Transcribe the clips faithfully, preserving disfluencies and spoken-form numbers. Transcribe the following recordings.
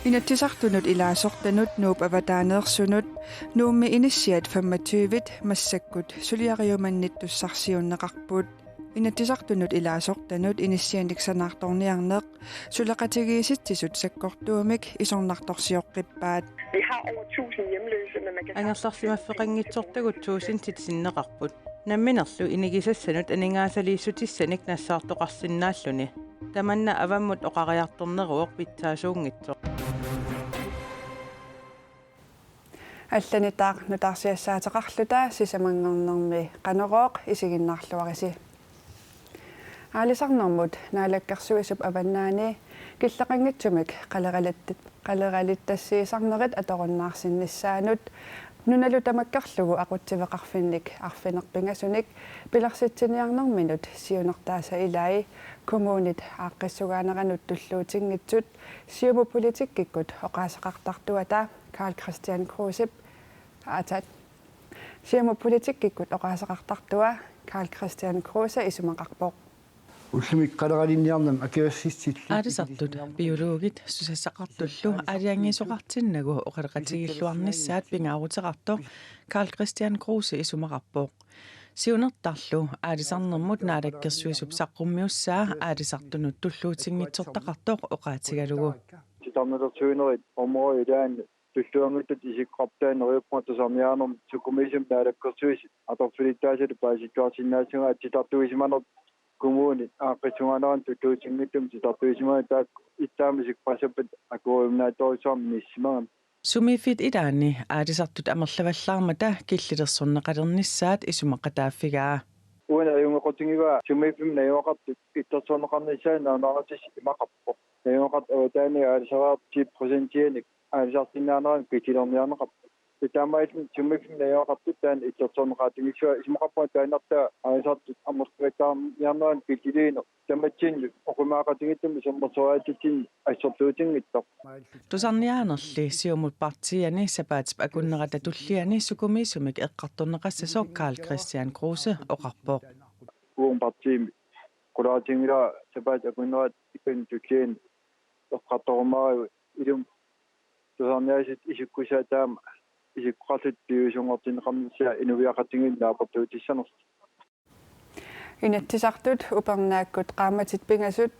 Inatsisartunut ilaasortanut Nuup Avataaneersunut Nuummi inissiat femogtyve massakkut suliariumannittussarsiunneqarput. Inatsisartunut ilaasortanut inissianik sanaartorniarneq suleqatigiissitsisut sakkortuumik isornartorsioqqippaat. Vi har over tusind hjemløse, men man kan Angerlarsimaffeqanngitsortagut tuusintit sinneqarput. Namminerlu inigisassanut aningaasaliissutissanik nassaartoqarsinnaalluni. Tamanna avammut oqariartorneruvoq pitsaasuunngitsoq. Allanit taaq nutaarsiassaateqarluta sisamanngornermi Qanorooq isiginnaarluarisi. Aalisarnermut Naalakkersuisup avannaani killeqanngitsumik qaleralit-, qaleralittassiisarnerit atorunnaarsinnissaanut nunalu tamakkerlugu aqutsiveqarfinnik arfineq-pingasunik pilersitsiniarnerminut siunertaasa ilai kommunit aaqqissugaaneranut tulluutinngitsut Siumut politikkikkut oqaaseqartartuata Karl-Kristian Krusep aatsaat. Siumut politikkikkut oqaaseqartartua Karl-Kristian Kruse isumaqarpoq. Ullumikkut qaleralinniarnermi akuersissutillit Aalisartut biologit susassaqartullu aalajangiisoqartinnagu oqaloqatigiilluarnissaat pingaaruteqartoq Karl-Kristian Kruse isumaqarpoq. Siunertarlu Aalisarnermut Naalakkersuisup saqqummiussaa aalisartunut tulluutinngitsortaqartoq oqaatigalugu. Titarnilersuinerit området ilaanni tulluanngitsutut isikkoqarput taanna neriuppunga tusarniaanermut sukumiisumik Naalakkersuisut atorfilittaasalu paasittuarsinnaassagaat titartuisimanertut kommunit aaqqissugaaneranut tulluutinngitsumik titartuisimaneq taakku itsaammi isikkoqassappat akueriunnaattorujussuarmik inissimagami. Sumiiffiit ilaanni aalisartut amerlavallaarmata killilersorneqalernissaat isumaqataaffigaa. Uani ajunngeqqutigivaa sumiiffimmik najugaqartut illersorneqarnissaat nalunaarutissat imaqarpoq. Najugaqartut avataaniit aalisariaqartut ti procentianik aalisarsinnaaneranut killilerniarneqarput. Taamaattumik sumiiffimmik najugaqartut taanna illersorneqaatigissuaat isumaqarpunga taannartaa aalisartut amerlavallaarniarneranut killiliineq tamatsinnut oqimaaqatigiittumik sermersoriaatsitsinnik assersuutinngitsoq. Tusarniaanerli Siumut partiiani sapaatip akunnerata tulliani sukumiisumik eqqartorneqassasoq Karl-Kristian Kruse oqarpoq. Uuma partiimi qulaatinngilara sapaatip akunnerata tulliani eqqartorumaarigut ilumut tusarniaasut isikkussaat taama isikkoqarlutik piviusunngortinneqarnissaat inuiaqatigiinni naapertuutissanersoq. Inatsisartut upernaakkut qaammatit pingasut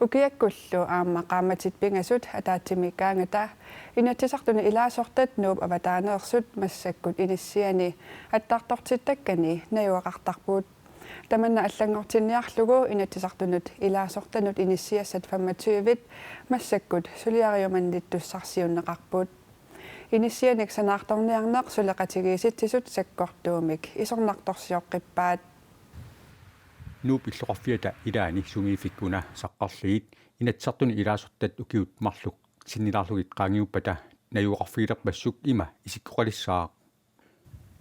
ukiakkullu aamma qaammatit pingasut ataatsimiikkaangata Inatsisartuni ilaasortat Nuup Avataaneersut massakkut inissiani attartortittakkani najugaqartarput. Tamanna allanngortinniarlugu Inatsisartunut ilaasortanut inissiassat femogtyve massakkut suliariumannittussarsiunneqarput. Inissianik sanaartorniarneq suleqatigiissitsisut sakkortuumik isornartorsioqqippaat. Nuup illoqarfiata ilaani sumiiffik una Saqqarliit Inatsisartuni ilaasortat ukiut marluk sinnilaarlugit qaangiuppata najugaqarfigilerpassuk ima isikkoqalissaaq.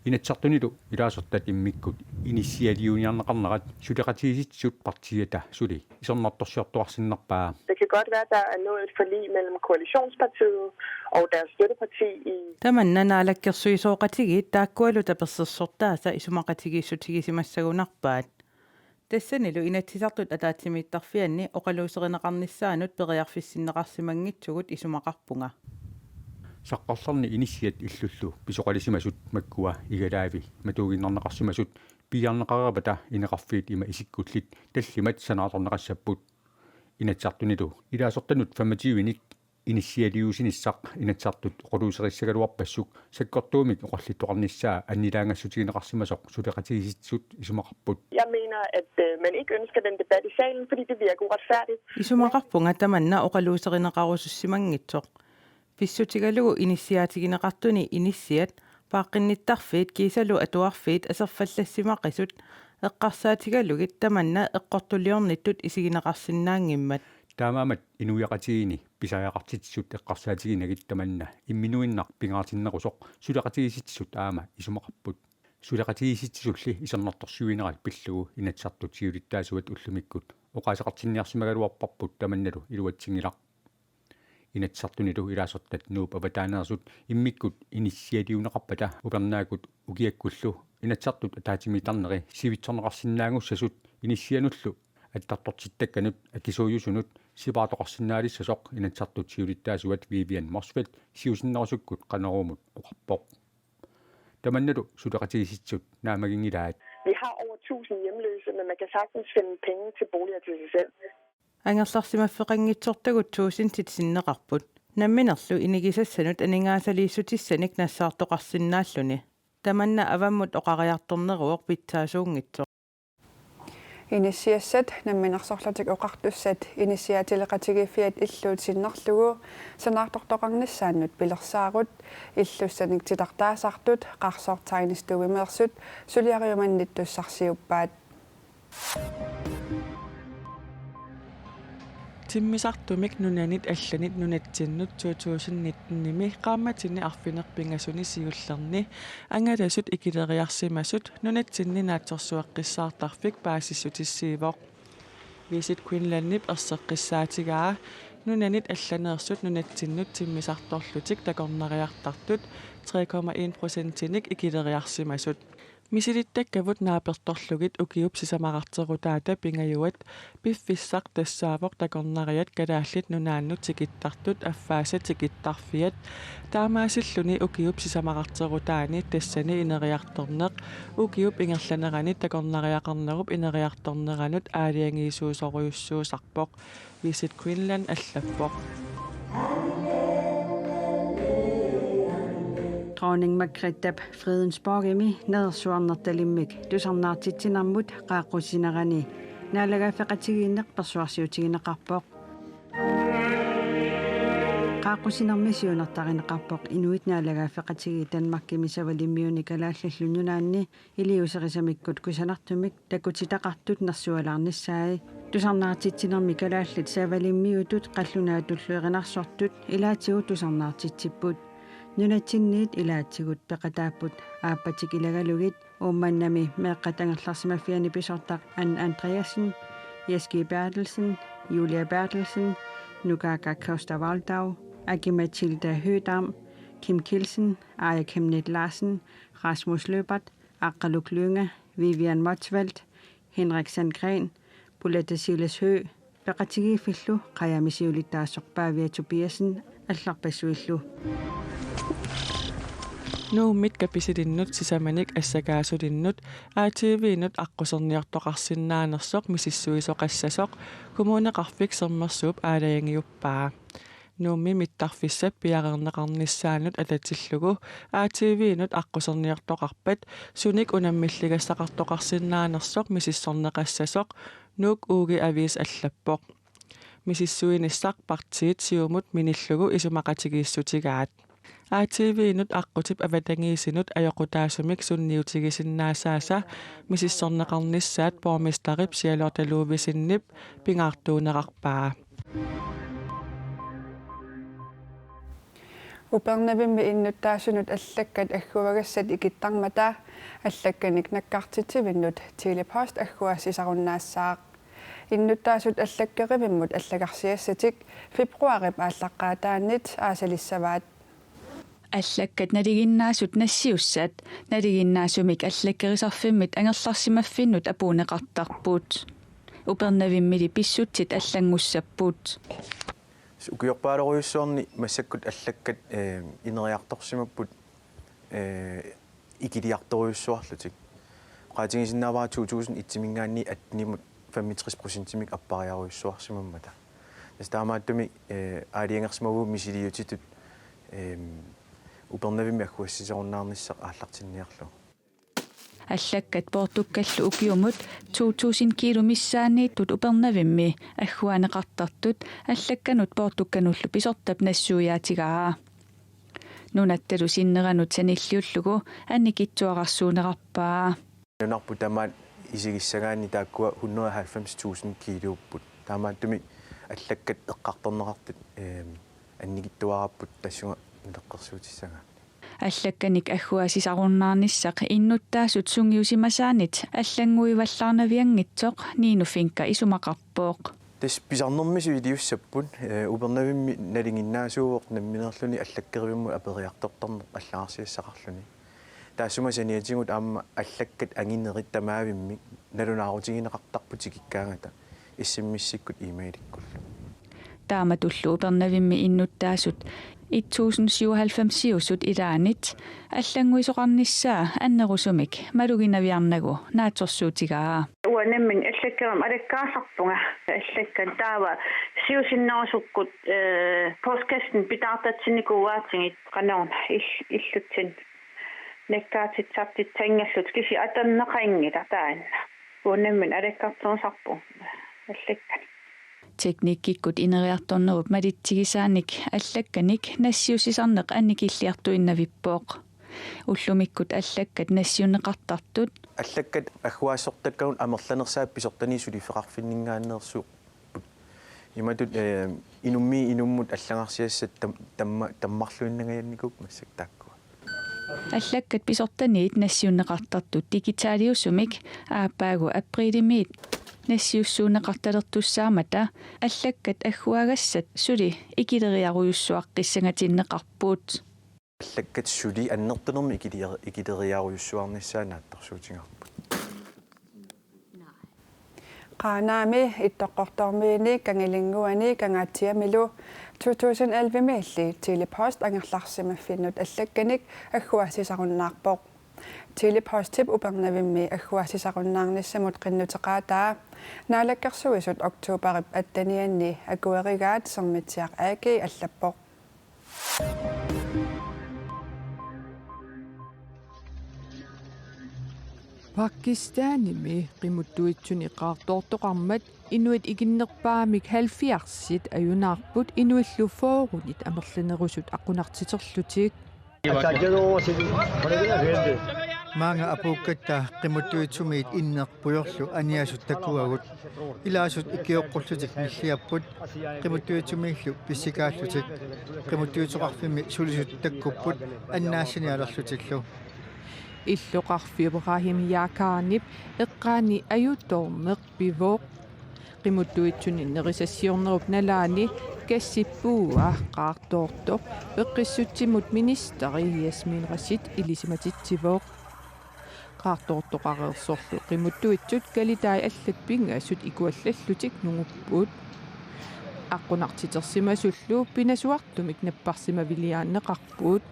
Inatsisartunilu ilaasortat immikkut inissialiuniarneqarnerat suleqatigiissitsisut partiiata suli isornartorsiortuarsinnerpaa. Det kan godt være, at der er nået et forlig mellem koalitionspartiet og deres støtteparti i Tamanna naalakkersuisooqatigiit taakkualu tapersersortaasa isumaqatigiissutigisimassagunarpaat. Tassanilu Inatsisartut ataatsimiittarfianni oqaluuserineqarnissaanut periarfissinneqarsimanngitsugut isumaqarpunga. Saqqarlerni inissiat illullu pisoqalisimasut makkua igalaavi matuuginnarneqarsimasut piiarneqareerpata ineqarfiit ima isikkullit tallimat sanaartorneqassapput. Inatsisartunilu ilaasortanut femogtyve-nik inissialiuusinissaq Inatsisartut oqaluuserissagaluarpassuk sakkortuumik oqallittoqarnissaa annilaangassutigineqarsimasoq suleqatigiissitsisut isumaqarput. Jeg mener, at øh, man ikke ønsker den debat i salen, fordi det virker uretfærdigt. Isumaqarpunga tamanna oqaluuserineqarusussimanngitsoq. Pissutigalugu inissiaatigineqartuni inissiat, paaqqinnittarfiit kiisalu atuarfiit aserfallassimaqisut eqqarsaatigalugit tamanna eqqortuliornittut isigineqarsinnaanngimmat. Taamaammat inuiaqatigiinni pisariaqartitsisut eqqarsaatiginagit tamanna imminuinnaq pingaartinnerusoq suleqatigiissitsisut aamma isumaqarput. Suleqatigiissitsisulli isornartorsiuinerat pillugu Inatsisartut siulittaasuat ullumikkut oqaaseqartinniarsimagaluarparput tamannalu iluatsinngilaq. Inatsisartunilu ilaasortat Nuup Avataaneersut immikkut inissialiuneqarpata upernaakkut ukiakkullu Inatsisartut ataatsimiittarneri sivitsorneqarsinnaagussasut inissianullu Attartortittakkanut akisuujusunut sipaartoqarsinnaalissasoq Inatsisartut siulittaasuat Vivian Motzfeldt siusinnerusukkut Qanoruumut oqarpoq. Tamannalu suleqatigiissitsisut naammaginngilaat. Vi har over tusind hjemløse, men man kan sagtens finde penge til boliger til sig selv. Angerlarsimaffeqanngitsortagut tuusintit sinneqarput. Namminerlu inigisassanut aningaasaliissutissanik nassaartoqarsinnaalluni. Tamanna avammut oqariartorneruvoq pitsaasuunngitsoq. Inissiassat Namminersorlutik Oqartussat inissiaatileqatigiiffiat illuut sinnerlugu sanaartortoqarnissaannut pilersaarut illussanik titartaasartut Qarsoq Tegnestuemeersut suliariumannittussarsiuppaat. Timmisartumik nunanit allanit nunatsinnut to tusind nitten-imi qaammatini arfineq-pingasuni siullerni angalasut ikileriarsimasut nunatsinni naatsorsueqqissaartarfik paasissutissiivoq. Visit Greenlandip erseqqissaatigaa nunanit allaneersut nunatsinnut timmisartorlutik takornariartartut tre komma en procentinik ikileriarsimasut. Misilittakkavut naapertorlugit ukiup sisamaqarterutaata pingajuat piffissaq tassaavoq takornariat Kalaallit Nunaannut tikittartut affaasa tikittarfiat, taamaasilluni ukiup sisamaqarterutaani tassani ineriartorneq ukiup ingerlanerani takornariaqarnerup ineriartorneranut aalajangiisuusorujussuusarpoq, Visit Greenland allappoq. Dronning Margrethe Fredensborgimi nerersuarnertalimmik tusarnaartitsinermut qaaqqusinerani naalagaaffeqatigiinneq persuarsiutigineqarpoq. Qaaqqusinermi siunertarineqarpoq Inuit Naalagaaffeqatigiit Danmarkimi Savalimmiuni Kalaallit Nunaanni iliuuserisamikkut kusanartumik takutitaqartut nersualaarnissaat. Tusarnaartitsinermi kalaallit savalimmiutut qallunaatullu erinarsortut ilaatigut tusarnaartitsipput. Nunatsinniit ilaatigut peqataapput aappatik ilagalugit Uummannami meeqqat angerlarsimaffianni pisortaq Anne Andreassen, Jes G. Berthelsen, Julia Berthelsen, Nukaaka Costa-Waldau, Aki-Matilda Høegh-Dam, Kim Kielsen, Aaja Chemnitz Larsen, Rasmus Lyberth, Aqqaluk Lynge, Vivian Motzfeldt, Henrik Sandgreen, Bolette Silas Høegh, peqatigiiffillu Qajami siulittaasoq Pavia Tobiassen allarpassuillu. Nuummit Kapisilinnut sisamanik assakaasulinnut A T V-nut aqquserniortoqarsinnaanersoq misissuisoqassasoq Kommuneqarfik Sermersuup aalajangiuppaa. Nuummi mittarfissap piareerneqarnissaanut atatillugu A T V-nut aqquserniortoqarpat sunik unammilligassaqartoqarsinnaanersoq misissorneqassasoq Nuuk Uge Aviis allappoq. Misissuinissaq partiit Siumut minillugu isumaqatigiissutigaat. A T V-nut aqqutip avatangiisinut ajoqutaasumik sunniutigisinnaasaasa misissorneqarnissaat borgmesterip Charlotte Ludvigsenip pingaartuunerarpaa. Upernavimmi innuttaasunut allakkat agguagassat ikittarmata allakkanik nakkartitsivinnut Tele-Post agguaasisarunnaassaaq. Innuttaasut allakkerivimmut allagarsiassatik februaarip aallaqqaataanit aasalissavaat. Allakkat nalinginnaasut nassiussat nalinginnaasumik allakkerisarfimmit angerlarsimaffinnut apuunneqartarput. Upernavimmili pissutsit allanngussapput. Ukiorpaalorujussuarni massakkut allakkat, eh, ineriartorsimapput, eh, ikiliartorujussuarlutik. Oqaatigisinnaavara to tusind et-imiingaanniit attenimut femogtres procentimik appariarujussuarsimammata. Tassa taamaattumik, eh, aalajangersimavugut misiliutitut, eh, Upernavimmi agguaasisarunnaarnissaq aallartinniarlugu. Allakkat poortukkallu ukiumut to tusind kiilu missaanniittut Upernavimmi agguaaneqartartut allakkanut poortukkanullu pisortap nassuiaatigaa. Nunattalu sinneranut sanilliullugu annikitsuararsuunerarpaa. Nunarput tamaat isigissagaanni taakkua hundrede og halvfems tusind kiiluupput. Taamaattumik allakkat eqqartorneqartut, ehm, annikitsuaraapput tassunga naleqqersuutissagaanni. Allakkanik agguaasisarunnaarnissaq innuttaasut sungiusimasaanit allannguivallaarnavianngitsoq Nino Finka isumaqarpoq. Tassa pisarnermisut iliussapput, eh, Upernavimmi nalinginnaasuuvoq nammineerluni allakkerivimmut aperiartortarneq allagarsiassaqarluni. Taassuma saniatigut aamma allakkat anginerit tamaavimmik nalunaarutigineqartarput tikikkaangata. S M S-ikkut e-mailikkut. Taamatullu Upernavimmi innuttaasut et tusind syvoghalvfemsiusut ilaannit allannguisoqarnissaa annerusumik maluginaviarnagu naatsorsuutigaa. Uanga nammineq allakkanik alakkaasarpunga, allakkat taava siusinnerusukkut, eh, postkassimi pitaartatsinnikuuaatigit qanoruna il-, illutsinni nakkaatitsisartitsanngillutik, kisianni atorneqanngilaq taanna. Uanga nammineq alakkartorusarpunga allakkanik. Teknikkikkut ineriartornerup malitsigisaanik allakkanik nassiussisarneq annikilliartuinnavippoq. Ullumikkut allakkat nassiunneqartartut. Allakkat agguaasortakkagut amerlanersaat pisortaniit suliffeqarfinninngaanneersuupput. Imatut, eh, inummiit inummut allagarsiassat tam-, tamma-, tammarluinnangajannikuupput massakkut taakkua. Allakkat pisortaniit nassiunneqartartut digitaliusumik aappaagu apriilimiit nassiussuunneqartalertussaammata allakkat agguagassat suli ikileriarujussuaqqissangatinneqarput. Allakkat suli annertunermik ikiler-, ikileriarujussuarnissaat naatsorsuutigaarput. Qaanaami, Ittoqqortoormiini, Kangilinnguani, Kangaatsiamilu to tusind elleve-miilli Tele-Post angerlarsimaffinnut allakkanik agguaassisarunnaarpoq. Tele-Postip Upernavimmi agguaassisarunnaarnissamut qinnuteqaataa Naalakkersuisut oktoberip attenianni akuerigaat Sermitsiaq A G allappoq. Pakistanimi qimuttuitsuni qaartoortoqarmat inuit ikinnerpaamik halvfjerdsit ajunaarput inuillu fyrrenit amerlanerusut aqqunartiterlutik. Maanga apuukkatta qimuttuitsumiit inneq pujorlu aniasut takuagut. Ilaasut ikioqqullutik nilliapput, qimuttuitsumiillu pissikaallutik. Qimuttuitsoqarfimmi sulisut takkupput annaassinialerlutillu. Illoqarfiup Rahim Yakanip eqqaani ajutoorneq pivoq. Qimuttuitsuni nerisassiornerup nalaani gassip puua qaartoortoq peqqissutsimut ministeri Yasmin Rashid ilisimatitsivoq. Qaartoortoqareersorlu qimuttuitsut kalitai allat pingasut ikuallallutik nungupput. Aqqunartitersimasullu pinasuartumik napparsimaviliaanneqarput.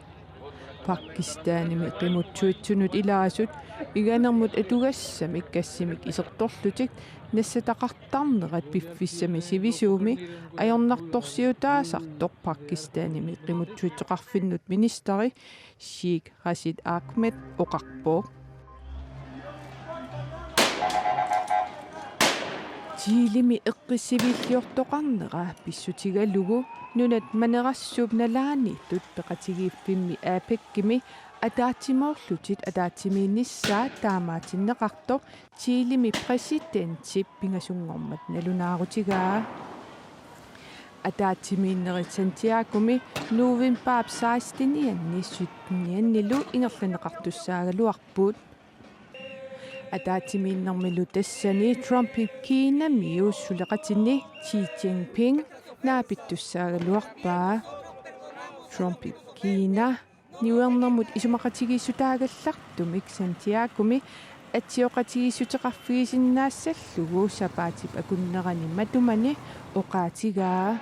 Pakistanimi qimuttuitsunut ilaasut iganermut atugassamik gassimik isertorlutik nassataqartarnerat piffissami sivisuumi ajornartorsiutaasartoq Pakistanimi qimuttuitsoqarfinnut ministeri Sheikh Rashid Ahmed oqarpoq. Chilemi eqqissiviilliortoqarnera pissutigalugu nunat manerassuup nalaaniittut peqatigiiffimmi APEC-imi ataatsimoorlutik ataatsimiinnissaat taamaatinneqartoq Chilemi præsidentip pingasunngormat nalunaarutigaa. Ataatsimiinnerit Santiagomi novembarip sekstenianni sytteniannilu ingerlanneqartussaagaluarput. Ataatsimiinnermilu tassani Trumpip Kinamiu suleqatini Xi Jinping naapittussaagaluarpaa. Trumpip Kina niuernermut isumaqatigiissutaagallartumik Santiagomi atsioqatigiissuteqarfigisinnaassallugu sapaatip akunnerani matumani oqaatigaa.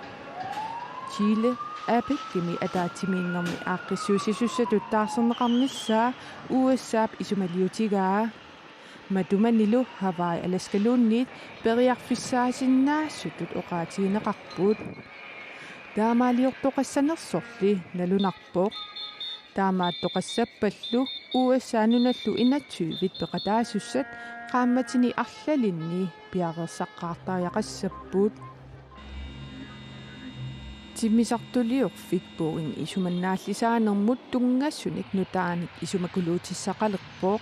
Chile APEC-imi ataatsimiinnermi aaqqissuussisussatut taarserneqarnissaa U S A-p isumaliutigaa. Matumanilu Hawaii Alaskaluunniit periarfissaasinnaasutut oqaatigineqarput. Taamaaliortoqassanersorli nalunarpoq. Taamaattoqassappallu U S A nunallu enogtyvit peqataasussat qaammatini arlalinni piareersaqqaartariaqassapput. Timmisartuliorfik Boeing isumannaallisaanermut tunngasunik nutaanik isumakuluutissaqalerpoq.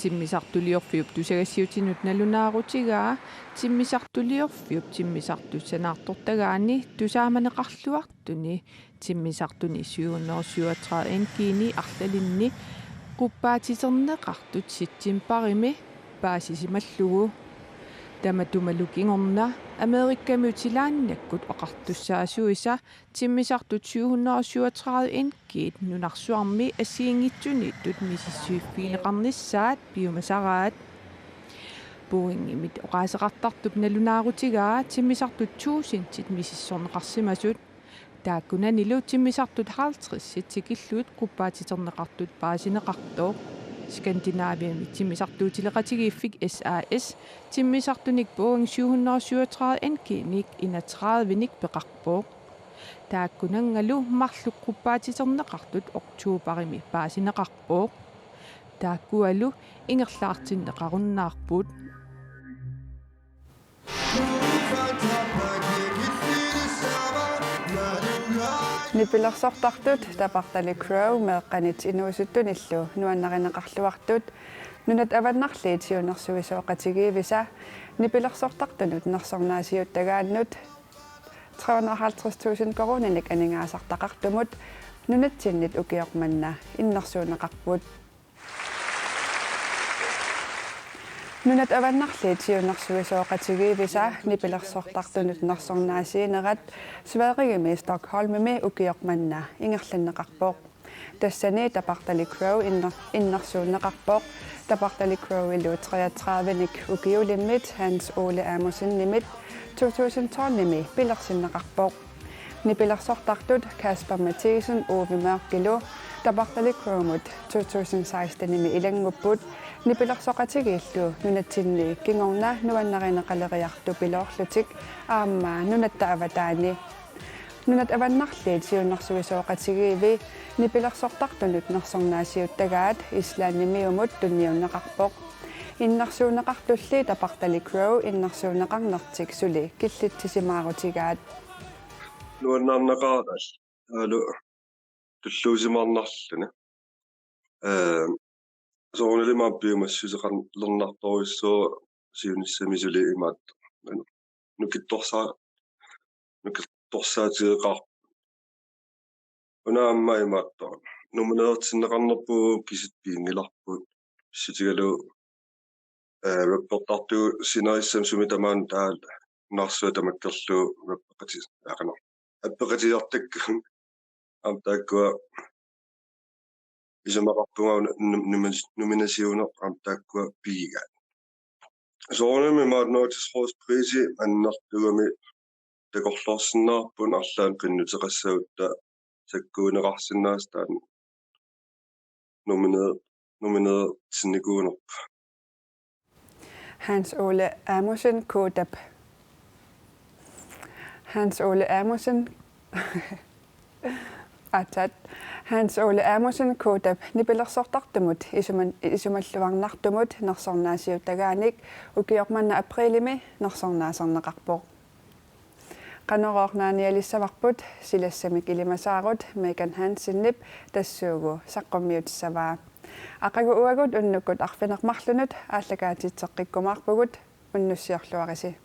Timmisartuliorfiup tusagassiutinut nalunaarutigaa timmisartuliorfiup timmisartut sanaartortagaanni tusaamaneqarluartuni timmisartuni syv hundrede syvogtredive N G-ni arlalinni quppaatiterneqartut septembarimi paasisimallugu. Tamatumalu kingorna Amerikamiutilaannakkut oqartussaasuisa timmisartut syv hundrede syvogtredive N G-t nunarsuarmi assigiinngitsuniittut misissuiffigineqarnissaat piumasaraat. Boeingimit oqaaseqartartup nalunaarutigaa timmisartut tusindinik misissorneqarsimasut. Taakkunanilu timmisartut halvtredsit tikillugit quppaatiterneqartut paasineqartoq. Skandinaviami timmisartuutileqatigiiffik S A S timmisartunik Boeing syv hundrede syvogtredive N G-nik enogtredivenik peqarpoq. Taakkunanngalu marluk quppaatiterneqartut oktoberimi paasineqarpoq. Taakkualu ingerlaartinneqarunnaarput. Nipilersortartut Tapartali Crow meeqqanit inuusuttunillu nuannarineqarluartut Nunat Avannarliit Siunnersuisoqatigiivisa nipilersortartunut nersornaasiuttagaannut tre hundrede og halvtreds tusind koruuninik aningaasartaqartumut nunatsinnit ukioq manna innersuunneqarput. Nunat Avannarliit Siunnersuisoqatigiivisa nipilersortartunut nersornaasiinerat Sverigemi Stockholmimi ukioq manna ingerlanneqarpoq. Tassani Tapartali Crow inner-, innersuunneqarpoq. Tapartali Crowilu treogtredivenik ukiulimmit Hans Ole Amundsenimit to tusind tolvimi pilersinneqarpoq. Nipilersortartut Kasper Mathisen Ove Mørkilu Tapartali Crowmut to tusind sekstenimi ilanngupput, nipilersoqatigiillu nunatsinni kingorna nuannarineqaleriartupiloorlutik aamma nunatta avataani. Nunat Avannarliit Siunnersuisoqatigiivi nipilersortartunut nersornaasiuttagaat Islandimiumut tunniunneqarpoq. Innersuunneqartulli Tapartali Crow innersuunneqarnertik suli killitsisimaarutsigaat. Nuannaarnaqaaq alu tulluusimaarnarluni. Ee, soorunalimi aamma piumassuseqarlernartorujussuuvoq siunissami suli imaattoq. Nukittorsaa-, nukittorsaatigeqaarput. Una aamma imaattoq. Nomineertinneqarnerput kisit piinngilarput. Pissutigalugu, ee, rappertartugut sinerissami sumi tamaani taava narsua tamakkerlugu rappeqati-, aqana. Appeqatigiartakkagut aamma taakkua isumaqarpunga nu-, nu-, nominationit aamma taakkua pigigaat. Soorunami imaattoq Nordisk Råds prisi annertugami takorloorsinnaavarput arlaannik qinnuteqassagutta sakkuuneqarsinnaasut taanna nomine-, nomineertinnikuunerput. Hans Ole Amundsen, Kodap. Hans Ole Amundsen. Atat. Hans Ole Amundsen, Kodap, nipilersortartumut isuman-, isumalluarnartumut nersornaasiuttagaanik ukioq manna aprilimi nersornaaserneqarpoq. Qanorooq naanialissavarput, silassamik ilimasaarut Megan Hansenip tassuugu saqqummiutissavaa. Aqagu uagut unnukkut arfineq-marlunut aallakaatitseqqikkumaarpugut, unnussiorluarisi.